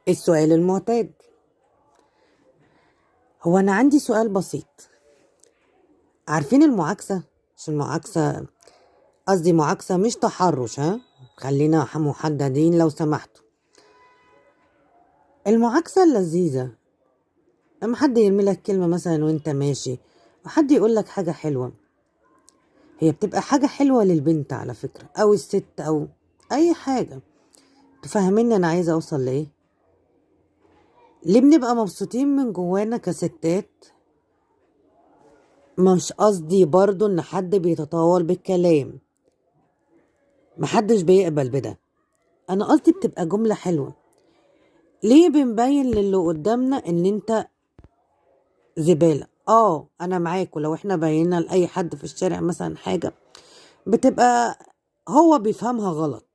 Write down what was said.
السؤال المعتاد. هو أنا عندي سؤال بسيط. عارفين المعاكسة؟ مش المعاكسة، قصدي معاكسة مش تحرش، ها، خلينا محددين لو سمحتوا. المعاكسة اللذيذة، لما حد يرمي لك كلمة مثلا وانت ماشي، وحد يقول لك حاجة حلوة، هي بتبقى حاجة حلوة للبنت على فكرة، أو الست، أو أي حاجة. تفهميني أنا عايزة أوصل لإيه؟ ليه بنبقى مبسوطين من جوانا كستات؟ مش قصدي برضو إن حد بيتطاول بالكلام، محدش بيقبل بده، أنا قصدي بتبقى جملة حلوة. ليه بنبين للي قدامنا إن أنت زبالة؟ أنا معاك، ولو إحنا بينا لأي حد في الشارع مثلا حاجة بتبقى هو بيفهمها غلط،